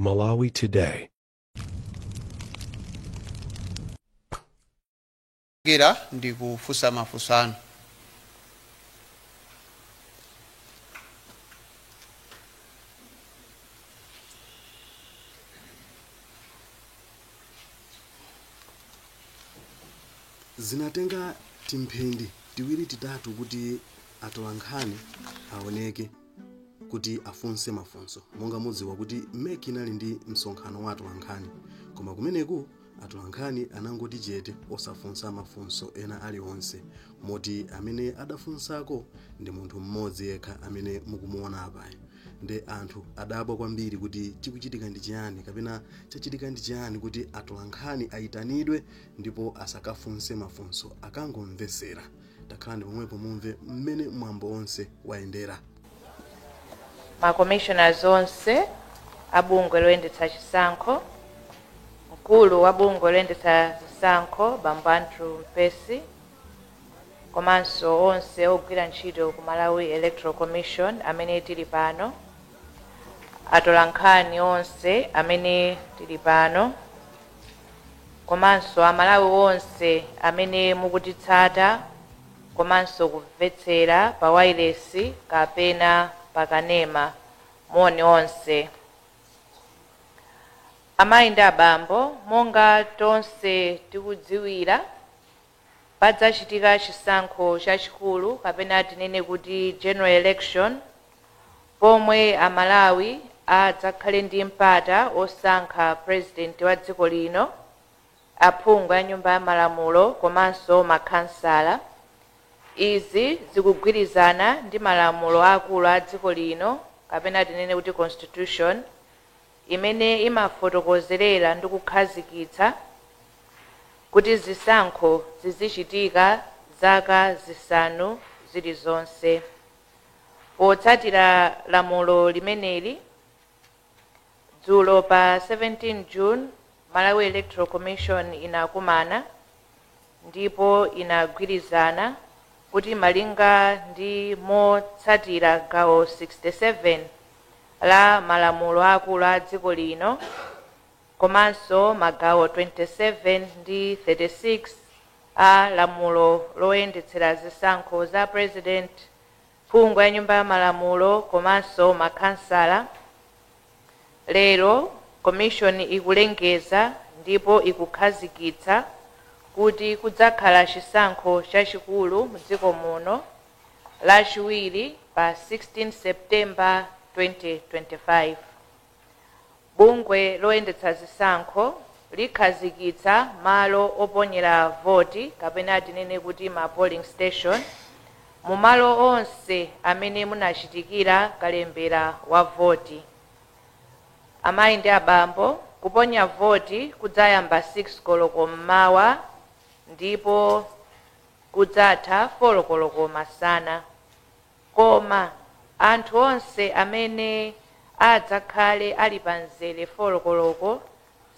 Malawi Today. Gira ndi kufunsa mafunso anu. Zinatenga timphindi tiwiri titatu kuti atolankhani aoneke kuti afunse mafunso. Monga mudziwa kuti MEC inali ndi msonkhano wa atolankhani, koma kumeneku atolankhani anangoti chete, osafunsa mafunso ena aliwonse, moti amene adafunsako ndi munthu mmodzi yekha amene mukumuona apayo. Nde anthu adabwa kwambiri kuti chikuchitika ndi chiyani, kapena chachitika ndi chiyani kuti atolankhani ayitanidwe ndipo asakafunse mafunso, akangomvesera. Takhalani pomwepo mumve mmene mwambo onse wayendera. Ma commissioners onse a bungwe loyendetsa chisankho, mkulu wa bungwe loyendetsa zisankho Bambo Andrew Mpesi, komanso onse ogwira ntchito ku Malawi Electoral Commission amene tili pano, atolankhani onse amene tili pano, komanso Amalawi onse amene mukutitsata komanso kumvetsera pa wailesi kapena pakanema, moni onse. Amayi ndi abambo, monga tonse tikudziwira, padzachitika chisankho chachikulu kapena tinene kuti general election, pomwe Amalawi adzakhale ndi mpata osankha president wa dziko lino, aphungu a nyumba ya malamulo komanso makhansala. Izi zikugwirizana ndi malamulo akulu a dziko lino kapena tinene kuti constitution, imene imafotokozerera ndi kukhazikitsa kuti zisankho zizichitika zaka 5 zilizonse. Potsatira lamulo limeneli, dzulo pa 17 June Malawi Electoral Commission inakumana ndipo inagwirizana kuti malinga ndi motsatira gawo 67 la malamulo akulu a dziko lino komanso magawo 27 ndi 36 a lamulo loyendetsera zisankho za president, phungu ya nyumba ya malamulo komanso makhansala, lero commission ikulengeza ndipo ikukhazikitsa kuti kudzakhala chisankho chachikulu mdziko muno lachiwiri pa 16 September 2025. Bungwe loyendetsa zisankho likhazikitsa malo oponyera voti kapena tinene kuti ma polling station mu malo onse amene munachitikira kalembera wa voti. Amayi ndi abambo, kuponya voti kudzayamba 6 koloko mmawa ndipo kudzatha 4 koloko masana, koma anthu onse amene adzakhale ali pa mzere 4 koloko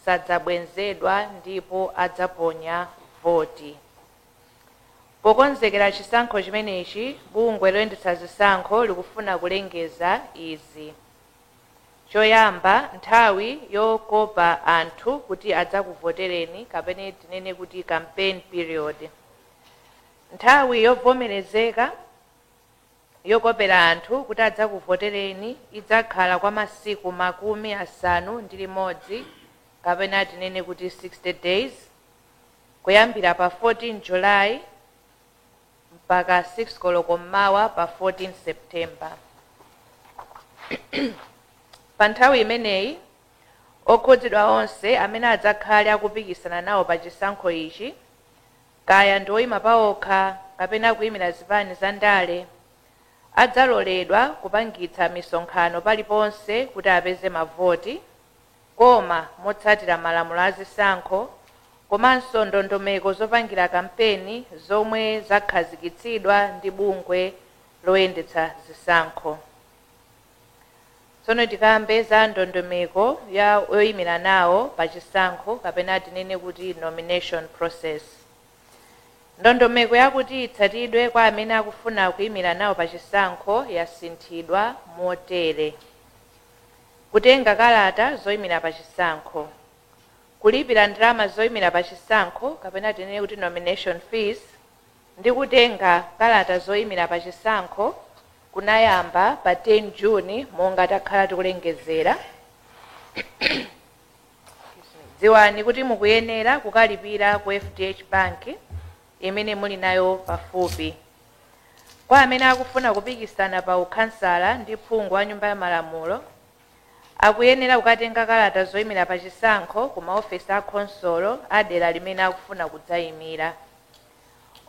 sadzabwenzedwa ndipo adzaponya voti. Pokonzekera chisankho chimenechi, bungwe loyendetsa zisankho likufuna kulengeza izi. Choyamba, nthawi yokopa anthu kuti adzakuvotereni kapena tinene kuti campaign period. Nthawi yovomerezeka yokopera anthu kuti adzakuvotereni idzakhala kwa masiku 61 kapena tinene kuti 60 days, kuyambira pa 14 July mpaka 6 koloko mmawa pa 14 September. Pa nthawi imeneyi, okhudzidwa onse amene adzakhale akupikisana nawo pa chisankho ichi, kaya ndi oyima pawokha kapena kuyimira zipani za ndale, adzaloledwa kupangitsa misonkhano paliponse kuti apeze mavoti, koma motsatira malamulo a zisankho komanso ndondomeko zopangira kampeni zomwe zakhazikitsidwa ndi bungwe loyendetsa zisankho. Tsono tikambe za ndondomeko ya oyimira nawo pa chisankho kapena tinene kuti nomination process. Ndondomeko yakuti itsatidwe kwa amene akufuna kuyimira nawo pa chisankho yasinthidwa motere. Kutenga kalata zoyimira pa chisankho, kulipira ndalama zoyimira pa chisankho kapena tinene kuti nomination fees, ndi kutenga kalata zoyimira pa chisankho kunayamba pa 10 June monga takhala tikulengezera. Dziwani kuti mukuyenera kukalipira ku FDH Bank imene muli nayo pafupi. Kwa amene akufuna kupikisana pa ukhansala ndi phungu wa Nyumba ya Malamulo, akuyenera kukatenga kalata zoyimira pa chisankho ku maofesi a khonsolo a dera limene akufuna kudzayimira.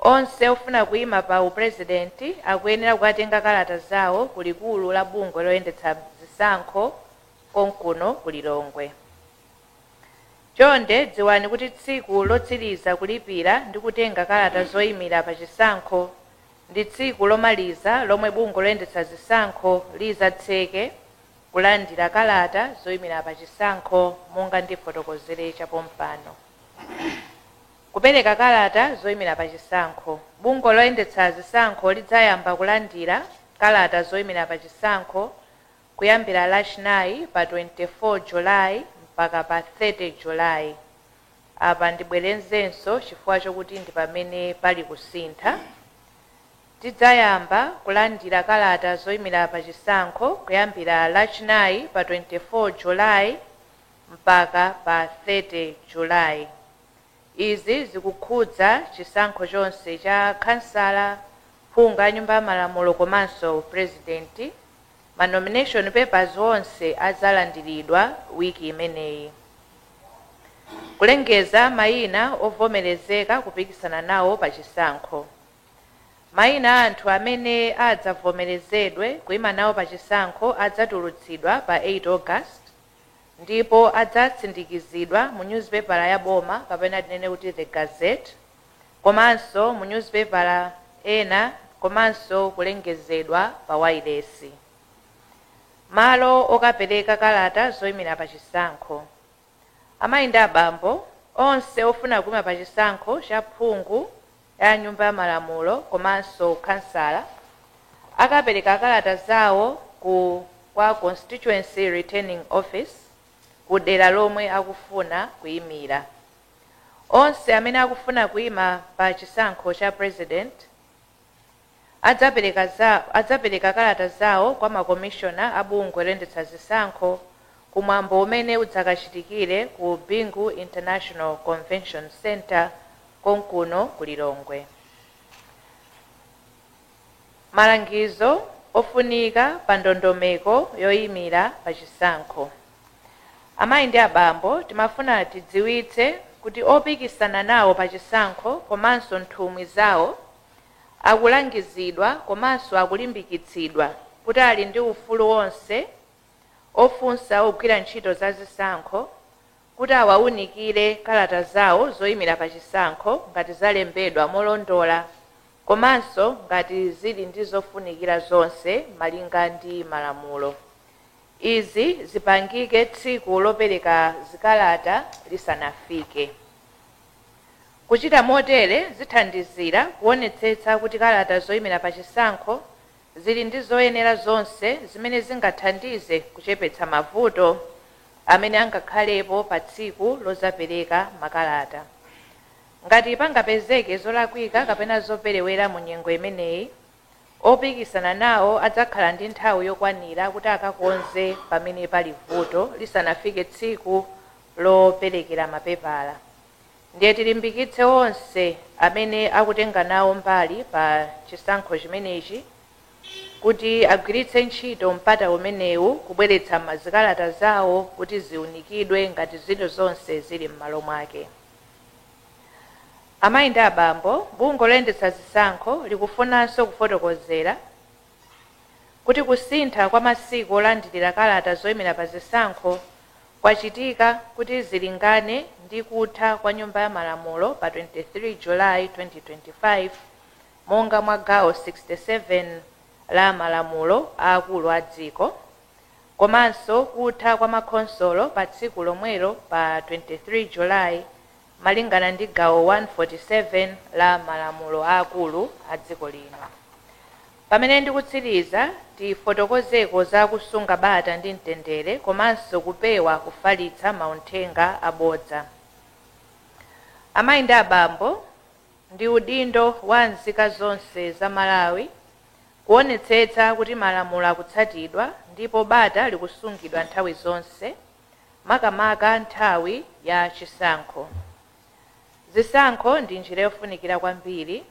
Onse ofuna kuyima pa upurezidenti akuyenera kukatenga kalata zawo ku likulu la bungwe loyendetsa zisankho konkuno ku Lilongwe. Chonde dziwani kuti tsiku lotsiriza kulipira ndi kutenga kalata zoyimira pa chisankho ndi tsiku lomaliza lomwe bungwe loyendetsa zisankho lizatseke kulandira kalata zoyimira pa chisankho monga ndifotokozere chapompano. Kupereka kalata zoyimira pa chisankho: bungwe loyendetsa zisankho lidzayamba kulandira kalata zoyimira pa chisankho kuyambira Lachinayi pa 24 Julayi mpaka pa 30 Julayi. Apa ndibwerezenso chifukwa chokuti ndi pamene pali kusintha. Tidzayamba kulandira kalata zoyimira pa chisankho kuyambira Lachinayi pa 24 Julayi mpaka pa 30 Julayi. Izi zikukhudza chisankho chonse cha khansala, phungu a Nyumba ya Malamulo komanso purezidenti. Ma nomination papers onse adzalandiridwa wiki imeneyi. Kulengeza mayina ovomerezeka kupikisana nawo pa chisankho: mayina a anthu amene adzavomerezedwe kuyima nawo pa chisankho adzatulutsidwa pa 8 August ndipo adzatsindikizidwa mu newspaper ya boma kapena tinene kuti the Gazette, komanso mu newspaper ena, komanso kulengezedwa pa wailesi. Malo okapereka kalata zoyimira pa chisankho: amayi ndi abambo onse ofuna kuyima pa chisankho cha phungu ya Nyumba ya Malamulo komanso kansala akapereka kalata zawo ku kwa Constituency Returning Office ku dera lomwe akufuna kuyimira. Onse amene akufuna kuyima pa chisankho cha president adzapereka kalata zawo kwa makomishona a bungwe loyendetsa zisankho kumwambo umene udzakachitikire ku Bingu International Convention Center konkuno ku Lilongwe. Malangizo ofunika pa ndondomeko yoyimira pa chisankho: amayi ndi abambo, timafuna tidziwitse kuti opikisana nawo pa chisankho komanso nthumwi zawo akulangizidwa komanso akulimbikitsidwa kuti ali ndi ufulu wonse ofunsa ogwira ntchito za zisankho kuti awaunikire kalata zawo zoyimira pa chisankho ngati zalembedwa molondola komanso ngati zili ndi zofunikira zonse malinga ndi malamulo. Izi zipangike tsiku lopereka zikalata lisanafike. Kuchita motere zithandizira kuonetsetsa kuti kalata zoyimira pa chisankho zili ndi zoyenera zonse zimene zingathandize kuchepetsa mavuto amene angakhalepo pa tsiku lozapereka makalata. Ngati pangapezeke zolakwika kapena zoperewera mu nyengo imeneyi, opikisana nawo adzakhala ndi nthawi yokwanira kuti akakonze pamene pali vuto lisanafike tsiku loperekera mapepala. Ndiye tilimbikitse onse amene akutenga nawo mbali pa chisankho chimenechi kuti agwiritse ntchito mpata umenewu kubweretsa mazikalata zawo kuti ziunikidwe ngati zinthu zonse zili m'malo mwake. Amayi ndi abambo, bungwe loyendetsa zisankho likufunanso kufotokozera kuti kusintha kwa masiku olandirira kalata zoyimira pa zisankho kwachitika kuti zilingane ndi kutha kwa Nyumba ya Malamulo pa 23 Julayi 2025 monga mwa gawo 67 la malamulo aakulu a dziko, komanso kutha kwa makhonsolo pa tsiku lomwelo pa 23 Julayi malingana ndi gawo 147 la malamulo aakulu a dziko lino. Pamene ndikutsiriza, tifotokozeko za kusunga bata ndi mtendere komanso kupewa kufalitsa mauthenga abodza. Amayi ndi abambo, ndi udindo wa nzika zonse za Malawi kuonetsetsa kuti malamulo akutsatidwa ndipo bata likusungidwa nthawi zonse, makamaka nthawi ya chisankho. Zisankho ndi njira yofunikira kwambiri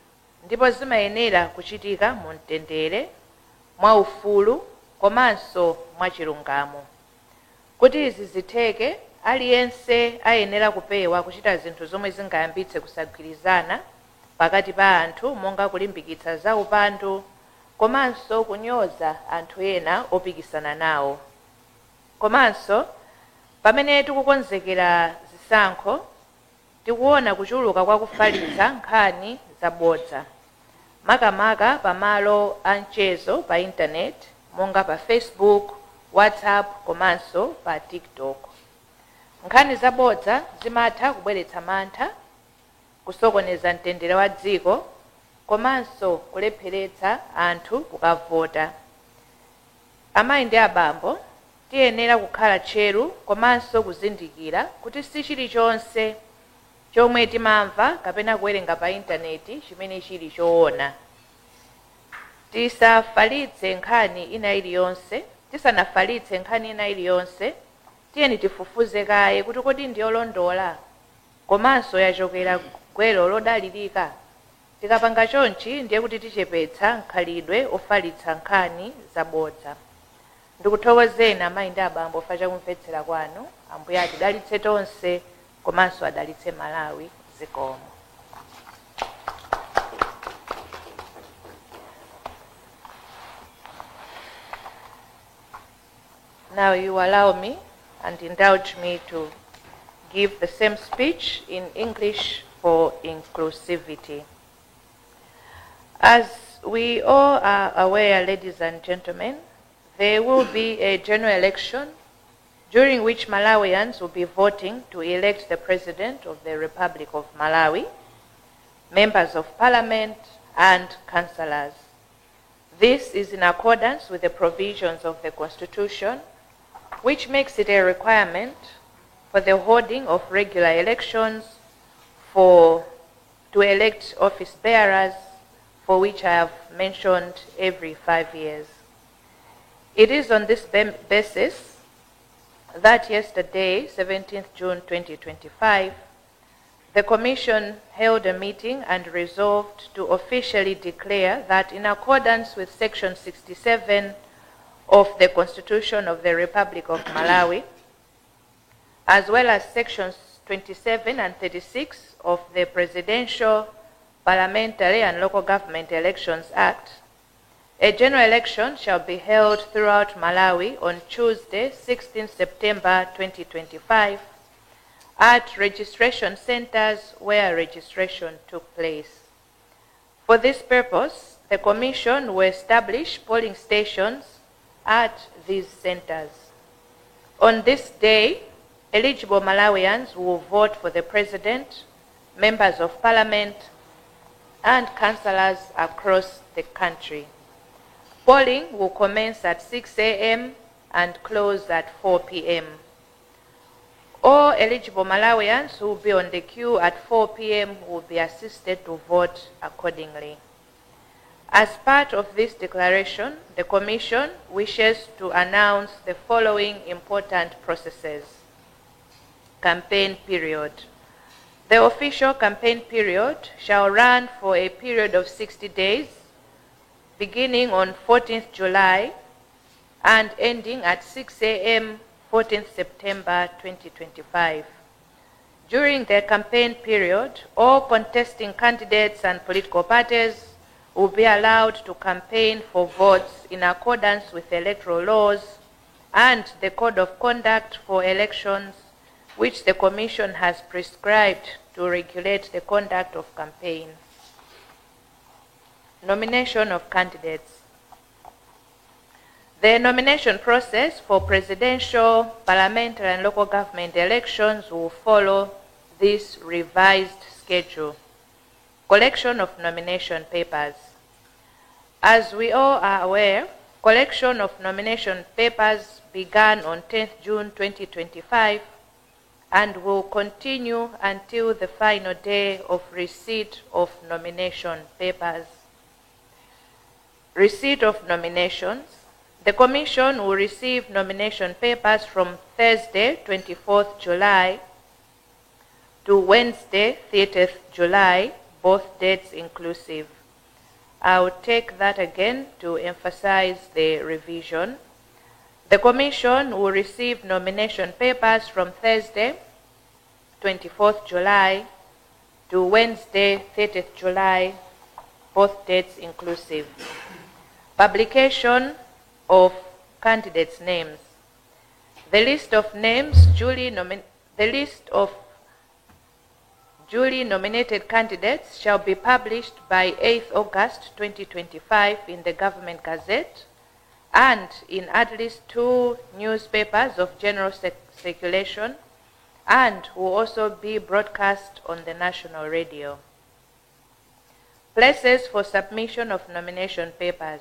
ndipo zimayenera kuchitika mu mtendere, mwaufulu komanso mwachilungamo. Kuti izi zitheke, aliyense ayenera kupewa kuchita zinthu zomwe zingayambitse kusagwirizana pakati pa anthu, monga kulimbikitsa zaupandu komanso kunyoza anthu ena opikisana nawo. Komanso pamene tikukonzekera zisankho, tikuona kuchuluka kwa kufalitsa nkhani zabodza, makamaka pamalo a mchezo pa intaneti monga pa Facebook, WhatsApp komanso pa TikTok. Nkhani zabodza zimatha kubweretsa mantha, kusokoneza mtendere wa dziko komanso kulepheretsa anthu kukavota. Amayi ndi abambo, tiyenera kukhala tcheru komanso kuzindikira kuti si chilichonse chomwe timamva kapena kuwerenga pa intaneti chimene chili choona. Tisanafalitse nkhani ina iliyonse, tiyeni tifufuze kaye kuti kodi ndiyolondola komanso yachokera gwero lodalirika. Tikapanga chonchi, ndiye kuti tichepetsa mkhalidwe ofalitsa nkhani zabodza. Ndikuthokozeni, amayi ndi abambo, chifukwa chakumvetsera kwanu. Ambuye atidalitse tonse komanso adalitse Malawi. Zikomo. Now you allow me and indulge me to give the same speech in English for inclusivity. As we all are aware, ladies and gentlemen, there will be a general election during which Malawians will be voting to elect the President of the Republic of Malawi, members of parliament, and councillors. This is in accordance with the provisions of the Constitution, which makes it a requirement for the holding of regular elections for to elect office bearers, for which I have mentioned every 5 years. It is on this basis that yesterday, 17th June 2025, the Commission held a meeting and resolved to officially declare that, in accordance with Section 67 of the Constitution of the Republic of Malawi, as well as Sections 27 and 36 of the Presidential, Parliamentary and Local Government Elections Act, a general election shall be held throughout Malawi on Tuesday, 16 September 2025, at registration centers where registration took place. For this purpose, the Commission will establish polling stations at these centers. On this day, eligible Malawians will vote for the President, members of parliament, and councillors across the country. Polling will commence at 6 a.m. and close at 4 p.m. All eligible Malawians who will be on the queue at 4 p.m. will be assisted to vote accordingly. As part of this declaration, the Commission wishes to announce the following important processes. Campaign period. The official campaign period shall run for a period of 60 days, beginning on 14th July and ending at 6 a.m. 14th September 2025. During the campaign period, all contesting candidates and political parties will be allowed to campaign for votes in accordance with electoral laws and the Code of Conduct for Elections, which the Commission has prescribed to regulate the conduct of campaign. Nomination of candidates. The nomination process for presidential, parliamentary, and local government elections will follow this revised schedule. Collection of nomination papers. As we all are aware, collection of nomination papers began on 10th June 2025 and will continue until the final day of receipt of nomination papers. Receipt of nominations. The Commission will receive nomination papers from Thursday, 24th July to Wednesday, 30th July, both dates inclusive. I'll take that again to emphasize the revision. The Commission will receive nomination papers from Thursday, 24th July to Wednesday, 30th July, both dates inclusive. Publication of candidates' names. The list of names duly the list of duly nominated candidates shall be published by 8th August 2025 in the Government Gazette and in at least 2 newspapers of general circulation, and will also be broadcast on the national radio. Places for submission of nomination papers.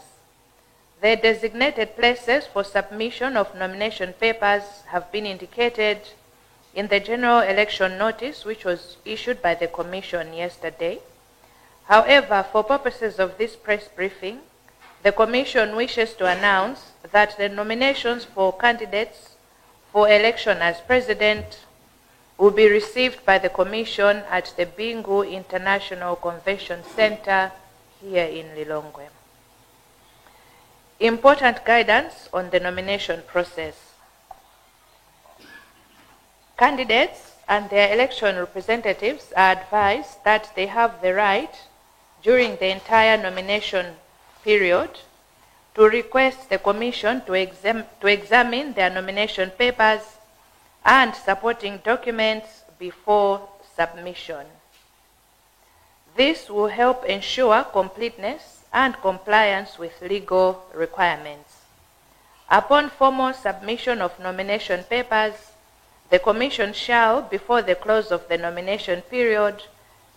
The designated places for submission of nomination papers have been indicated in the general election notice, which was issued by the Commission yesterday. However, for purposes of this press briefing, the Commission wishes to announce that the nominations for candidates for election as president will be received by the Commission at the Bingu International Convention Center here in Lilongwe. Important guidance on the nomination process. Candidates and their election representatives are advised that they have the right during the entire nomination period to request the Commission to examine their nomination papers and supporting documents before submission. This will help ensure completeness and compliance with legal requirements. Upon formal submission of nomination papers, the Commission shall, before the close of the nomination period,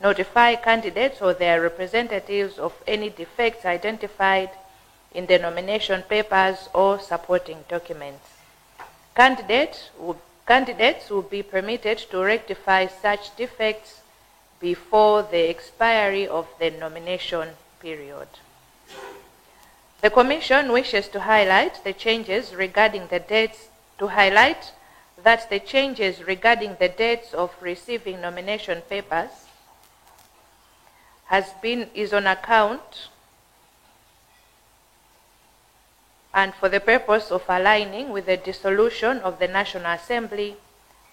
notify candidates or their representatives of any defects identified in the nomination papers or supporting documents. Candidates will be permitted to rectify such defects before the expiry of the nomination period. The Commission wishes to highlight the changes regarding the dates, to highlight that the changes regarding the dates of receiving nomination papers is on account and for the purpose of aligning with the dissolution of the National Assembly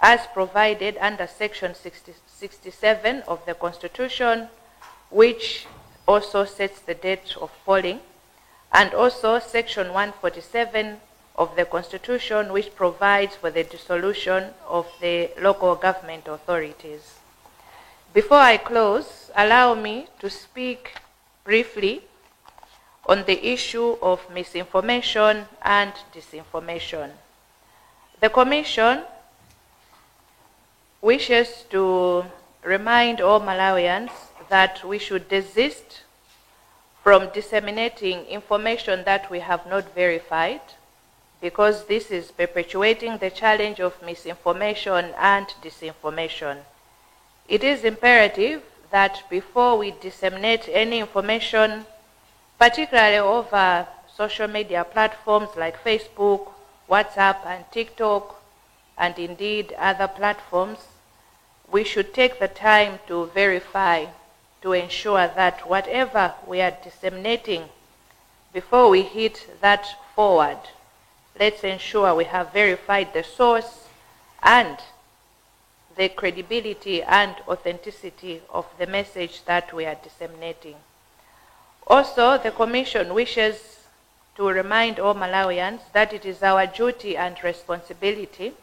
as provided under Section 67 of the Constitution, which also sets the date of polling, and also Section 147 of the Constitution, which provides for the dissolution of the local government authorities. Before I close, allow me to speak briefly on the issue of misinformation and disinformation. The Commission wishes to remind all Malawians that we should desist from disseminating information that we have not verified, because this is perpetuating the challenge of misinformation and disinformation. It is imperative that before we disseminate any information, particularly over social media platforms like Facebook, WhatsApp, and TikTok, and indeed other platforms, we should take the time to verify, to ensure that whatever we are disseminating, before we hit that forward, let's ensure we have verified the source and the credibility and authenticity of the message that we are disseminating. Also, the Commission wishes to remind all Malawians that it is our duty and responsibility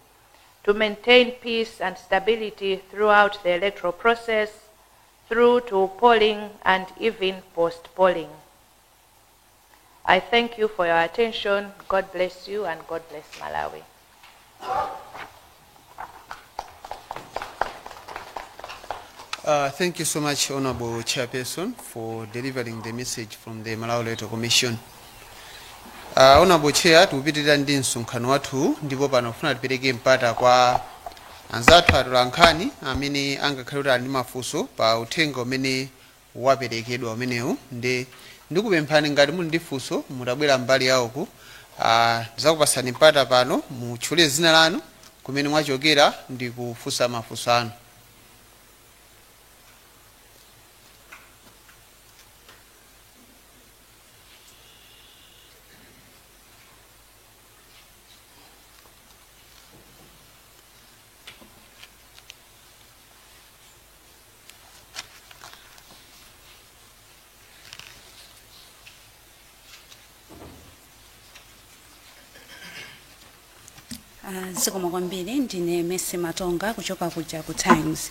to maintain peace and stability throughout the electoral process, through to polling and even post-polling. I thank you for your attention. God bless you and God bless Malawi. Thank you so much, Honorable Chairperson, for delivering the message from the Malawi Electoral Commission. Honorable Chair, tikupitirira ndi msonkhano wathu, ndipo pano kufuna tipereke mpata kwa anzathu atolankhani amene angakhale kuti ali ndi mafunso pa uthenga umene waperekedwa umenewu. Ndi ndikupemphani, ngati muli ndi funso, mutabwera mbali yawoku. Ndizakupasani mpata pano, mutchule zina lanu, kumene mwachokera ndi kufunsa mafunso anu. Zikomo kwambiri. Ndine Messi Matonga kuchoka kuja ku Times.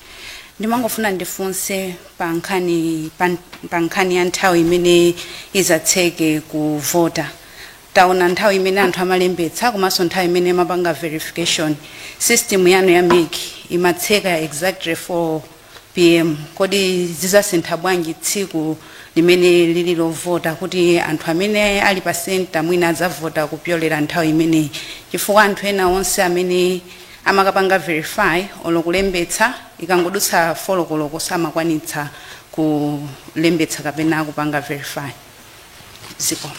Ndimangofuna ndifunse pa nkhani ya nthawi imene izatseke kuvota. Taona nthawi imene anthu amalembetsa komanso nthawi imene amapanga verification, system yanu ya MEC imatseka exactly 4 p.m. Kodi zizasintha bwanji tsiku limene lili lovota, kuti anthu amene ali pa center mwina adzavota kupyolera nthawi imeneyi, chifukwa anthu ena onse amene amakapanga verify olo kulembetsa, ikangodutsa 4 koloko samakwanitsa kulembetsa kapena kupanga verify? Zikomo.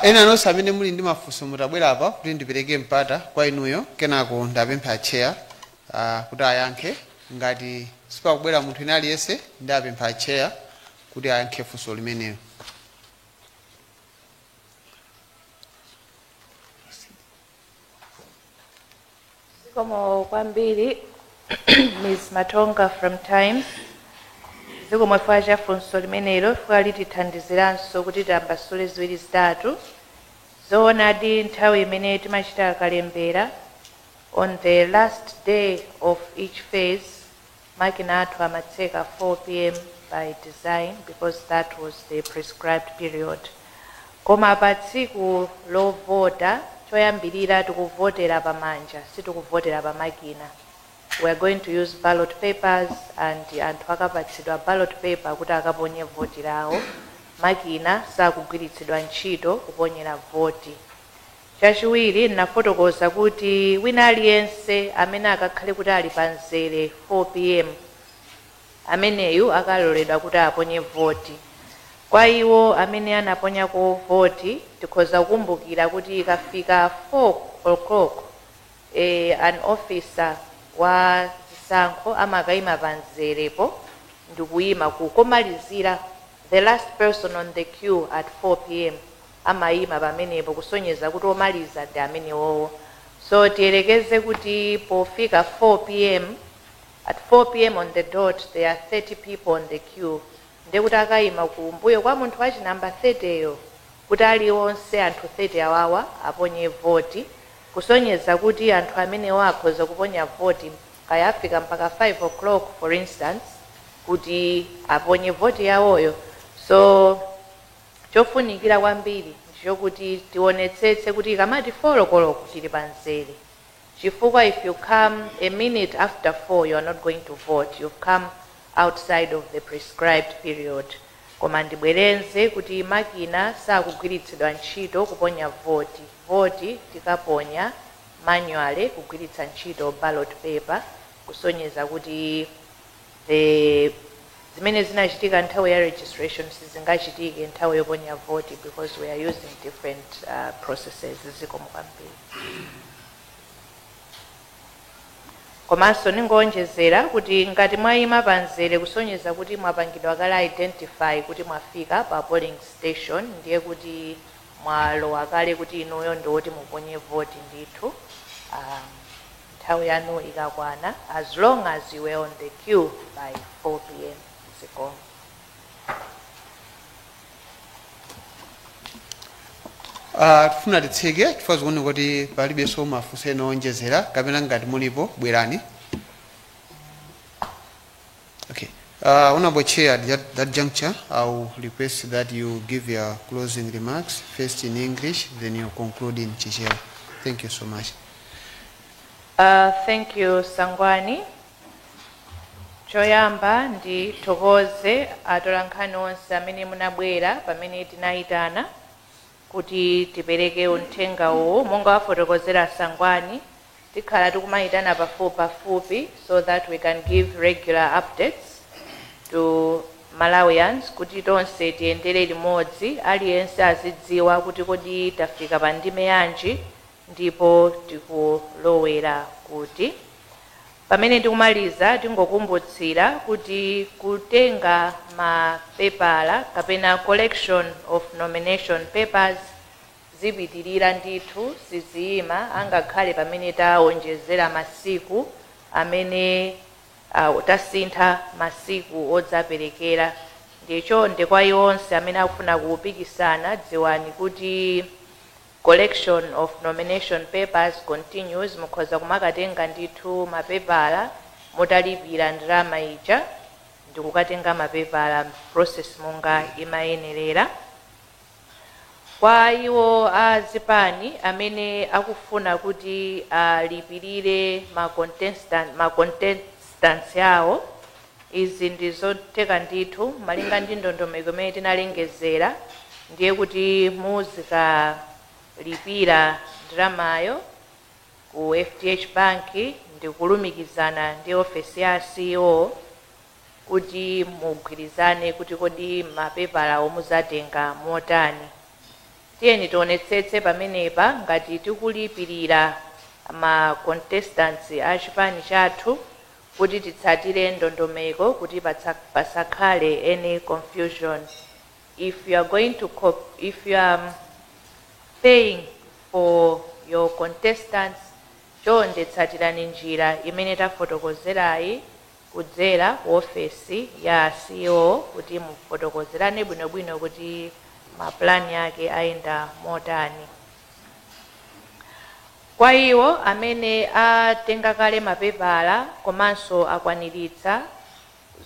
Ena nonse amene muli ndi mafunso, mutabwera apa kuti ndipereke mpata kwa inuyo, kenako ndapempha chair kuti ayankhe. Ngati sipakubwera munthu ina aliyense, ndapempha chair kuti ayankhe funso limenelo. Zikomo kwambiri, Ms Matonga from Times. Zikomo chifukwa cha funso limenelo, chifukwa litithandiziranso kuti tiyambasule ziwiri zitatu. Zoonadi, nthawi imene timachita kalembera on the last day of each phase, makina athu amatseka 4 p.m. by design, because that was the prescribed period. Koma pa tsiku lovota, choyambirira, tikuvotera pamanja, sitikuvotera pamakina. We are going to use ballot papers, and anthu akapatsidwa ballot paper kuti akaponye voti lawo. Makina sakugwiritsidwa ntchito kuponyera voti. Chachiwiri, nafotokoza kuti wina aliyense amene akakhale kuti ali pa mzere 4 p.m., ameneyu akaloledwa kuti aponye voti. Kwa iwo amene anaponyako voti, tikhoza kukumbukira kuti ikafika 4 o'clock, an officer wa zisankho amakayima pa mzerepo ndikuyima kukomalizira. The last person on the queue at 4 p.m. amayima pamenepo, kusonyeza kuti omaliza ndi amenewowo. So tiyerekeze kuti pofika 4 p.m., at 4 p.m. on the dot, there are 30 people on the queue, ndekuti akayima kumbuyo kwa munthu wachi namba 30 yo kuti aliwonse anthu 30 awawa aponye voti, kusonyeza kuti anthu amenewo akhoza kuponya voti kaya afika mpaka 5 o'clock, for instance, kuti aponye voti yawoyo. So chofunikira kwambiri ndichokuti tionetsetse kuti ikamati 4 koloko tili pa mzere, chifukwa if you come a minute after 4, you are not going to vote. You've come outside of the prescribed period. Koma ndibwereze kuti makina sakugwiritsidwa ntchito kuponya voti. Voti tikaponya manually kugwiritsa ntchito ballot paper, kusonyeza kuti the zimene zinachitika nthawi ya registration sizingachitike nthawi yoponya voti, because we are using different processes. Zikomo kwambiri. Komanso ningowonjezera kuti ngati mwayima pamzere, kusonyeza kuti mwapangidwa kale identify kuti mwafika pa polling station, ndiye kuti mwalowa kale, kuti inuyo ndiwoti muponye voti ndithu. Nthawi yanu ikakwana, as long as you were on the queue by 4 p.m. Zikomo. Tifuna titseke chifukwa zikuoneka kuti palibenso mafunso ena owonjezera, kapena ngati mulipo, bwerani. Okay. Honorable Chair, at that juncture, I will request that you give your closing remarks, first in English, then you conclude in Chichewa. Thank you so much. Thank you, Sangwani. Choyamba ndithokoze atolankhani onse amene munabwera pamene tinayitana kuti tipereke uthenga uwu. Monga wafotokozera Sangwani, tikhala tikumayitana pafupi pafupi so that we can give regular updates to Malawians, kuti tonse tiyendere limodzi, aliyense azidziwa kuti kodi tafika pa ndime yanji ndipo tikulowera kuti. Pamene tikumaliza, tingokumbutsira kuti kutenga mapepala kapena collection of nomination papers zipitirira ndithu, siziyima angakhale pamene tawonjezera masiku amene tasintha masiku odzaperekera. Ndichonde kwa iwo onse amene akufuna kupikisana, dziwani kuti collection of nomination papers continues. Mukhoza kumakatenga ndithu mapepala mutalipira ndalama ija ndikukatenga mapepala, process monga imayenerera. Kwa iwo a zipani amene akufuna kuti alipirire ma contestants yawo, izi ndi zotheka ndithu malinga ndi ndondomeko imene tinalengezera. Ndiye kuti muzikalipira ndalamayo ku FDH Bank ndikulumikizana ndi ofesi ya CEO kuti mugwirizane kuti kodi mapepala muzatenga motani. Tiyeni tionetsetse pamenepa ngati tikulipirira ma contestants a chipani chathu kuti titsatire ndondomeko kuti pasakhale any confusion. If you are going to if you are paying for your contestants, chonde tsatirani njira imene tafotokozerayi kudzera ku ofesi ya CEO kuti mufotokozerane bwinobwino kuti mapulani ake ayenda motani. Kwa iwo amene atenga kale mapepala komanso akwaniritsa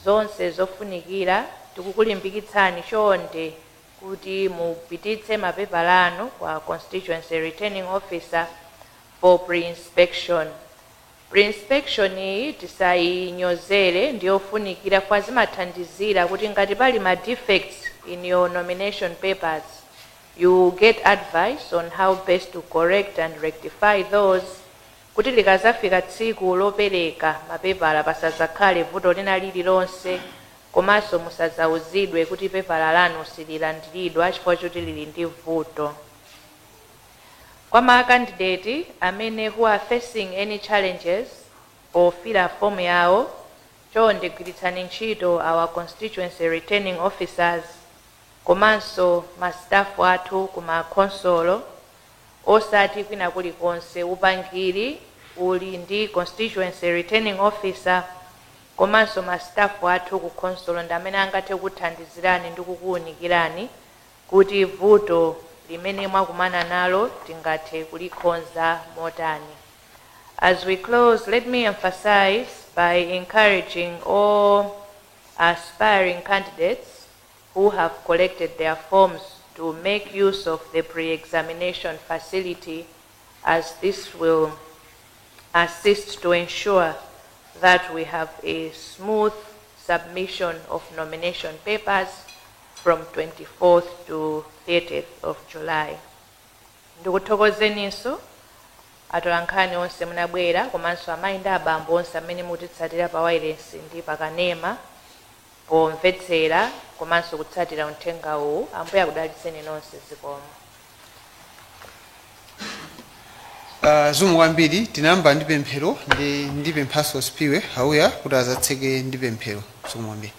zonse zofunikira, tikukulimbikitsani chonde kuti mupititse mapepala anu kwa constituency returning officer for pre-inspection. Pre-inspection iyi tisayinyozere, ndiyofunikira kwa zimathandizira kuti ngati pali ma defects in your nomination papers, you get advice on how best to correct and rectify those, kuti likazafika tsiku lopereka mapepala pasazakhale vuto lina lililonse, komanso musazauzidwe kuti pepala lanu sililandiridwa chifukwa choti lili ndi vuto. Kwa ma candidate amene who are facing any challenges pofila fomu yawo, chonde gwiritsani ntchito our constituency returning officers komanso ma staff athu kuma khonsolo, osati kwina kulikonse. Upangiri uli ndi constituency returning officer komanso ma staff athu ku khonsolo ndi amene angathe kuthandizirani ndi kukuwunikirani kuti vuto limene mwakumana nalo tingathe kulikonza motani. As we close, let me emphasize by encouraging all aspiring candidates who have collected their forms to make use of the pre-examination facility, as this will assist to ensure that we have a smooth submission of nomination papers from 24th to 30th of July. Ndikuthokozeninso atolankhani onse munabwera, komanso amayi ndi abambo onse amene mutitsatira pa wireless ndi pakanema pomvetsera komanso kutsatira uthenga uwu. Ambuye akudalitseni nonse. Zikomo. Zikomo kwambiri. Tinayamba ndi pemphero, ndi ndipemphaso Spiwe Hauya kuti azatseke ndi pemphero. Zikomo kwambiri.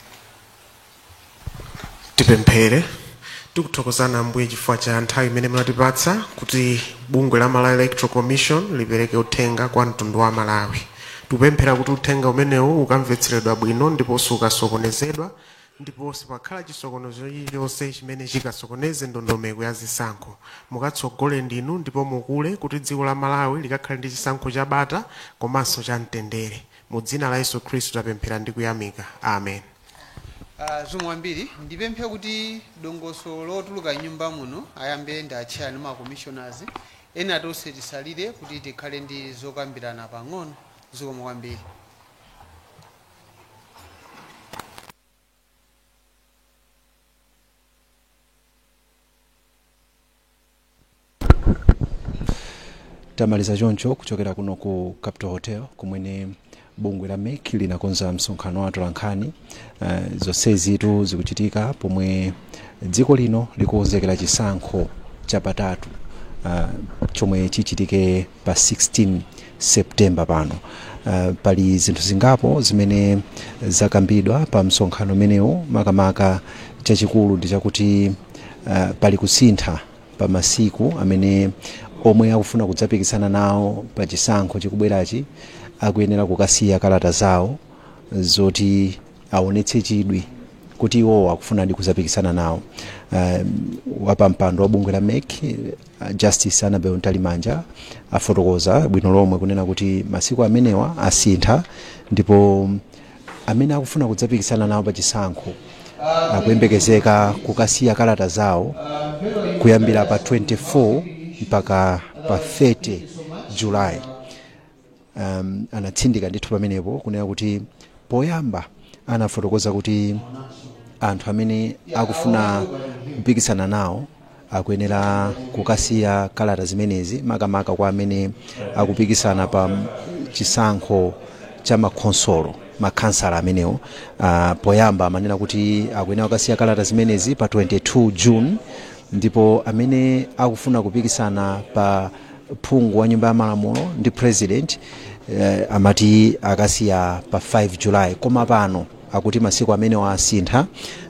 Tipemphere. Tikuthokozani Ambuye chifukwa cha nthawi imene munatipatsa kuti bungwe la Malawi Electoral Commission lipereke uthenga kwa mtundu wa Malawi. Tikupemphera kuti uthenga umenewu ukamvetseredwa bwino ndiponso ukasokonezedwa, ndipo sipakhala chisokonezo chilichonse chimene chikasokoneze ndondomeko ya zisankho. Mukatsogole ndinu ndipo mukule kuti dziko la Malawi likakhale ndi chisankho chabata komanso cha mtendere. Mu dzina la Yesu Khristu tapemphera ndi kuyamika, amen. Zikomo kwambiri. Ndipemphe kuti dongosolo lotuluka nyumba muno ayambe ndi a chair ndi ma commissioners. Ena tonse tisalire kuti tikhale ndi zokambirana pang'ono. Zikomo kwambiri. Tamaliza choncho kuchokera kuno ku Capital Hotel, kumene bungwe la MEC linakonza msonkhano wa atolankhani. Zonsezitu zikuchitika pomwe dziko lino likukonzekera chisankho chapatatu chomwe chichitike pa 16 September pano. Pali zinthu zingapo zimene zakambidwa pa msonkhano umenewu. Makamaka chachikulu ndi chakuti pali kusintha pa masiku amene omwe akufuna kudzapikisana nawo pa chisankho chikubwerachi akuyenera kukasiya kalata zawo zoti aonetse chidwi kuti iwowo akufunadi kudzapikisana nawo. Wapampando wa bungwe la MEC, Justice Annabel Mtalimanja, afotokoza bwino lomwe kunena kuti masiku amenewa asintha, ndipo amene akufuna kudzapikisana nawo pa chisankho akuyembekezeka kukasiya kalata zawo kuyambira pa 24 mpaka pa 30 July. Anatsindika ndithu pamenepo kunena kuti poyamba anafotokoza kuti anthu amene akufuna kupikisana nawo akuyenera kukasiya kalata zimenezi, makamaka kwa amene akupikisana pa chisankho cha makhonsolo, makhansala amenewo. Poyamba amanena kuti akuyenera kukasiya kalata zimenezi pa 22 June, ndipo amene akufuna kupikisana pa phungu wa nyumba ya malamulo ndi president amati akasiya pa 5 July. Koma pano akuti masiku amene asintha,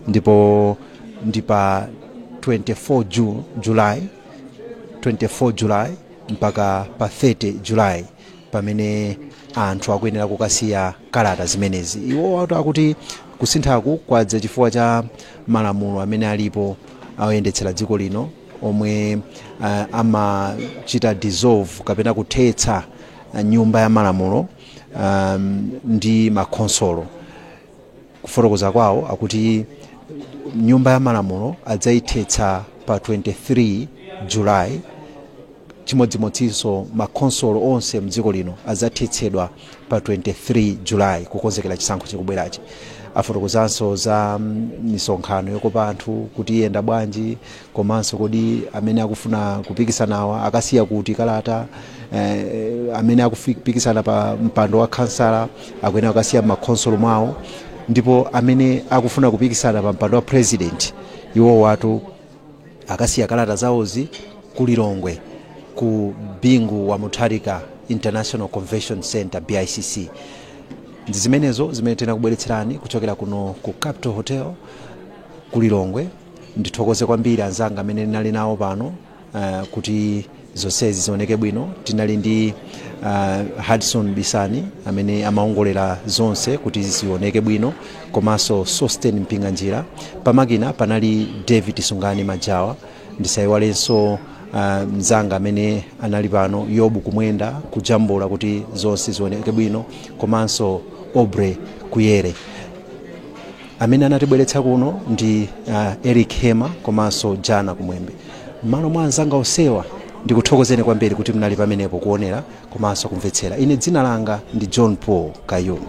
ndipo ndi pa 24 July, 24 July mpaka pa 30 July pamene anthu akuyenera kukasiya kalata zimenezi. Iwo akuti kusinthaku kwadza chifukwa cha malamulo amene alipo ayendetsera dziko lino, omwe amachita dissolve kapena kuthetsa nyumba ya malamulo ndi makhonsolo. Kufotokoza kwawo akuti nyumba ya malamulo adzayithetsa pa 23 July, chimodzimodzinso makhonsolo onse mdziko lino adzathetsedwa pa 23 July kukonzekera chisankho chikubwerachi. Afotokozanso za misonkhano yokopa anthu kuti iyenda bwanji, komanso kodi amene akufuna kupikisanawa akasiya kuti kalata. Amene akupikisana pa mpando wa khansala akuyenera kukasiya m'makhonsolo mwawo, ndipo amene akufuna kupikisana pa mpando wa president iwo watu akasiya kalata zawozi ku Lilongwe, ku Bingu wa Mutharika International Convention Center, BICC. Ndi zimenezo zimene tinakubweretserani kuchokera kuno ku Capital Hotel ku Lilongwe. Ndithokoze kwambiri anzanga amene ndinali nawo pano kuti zonsezi zioneke bwino. Tinali ndi Hudson Bisani amene amaongolera zonse kuti zioneke bwino, komanso Sosten Mpinganjira. Pamakina panali David Sungani Majawa. Ndisayiwalenso mzanga amene anali pano, Yobu Kumwenda, kujambula kuti zonse zioneke bwino, komanso Obre Kuyere. Amene anatibweretsa kuno ndi Eric Hema komanso Jana Kumwembe. M'malo mwa anzanga onsewa, ndikuthokozeni kwambiri kuti mnali pamenepo kuonera komanso kumvetsera. Ine dzina langa ndi John Paul Kayuni.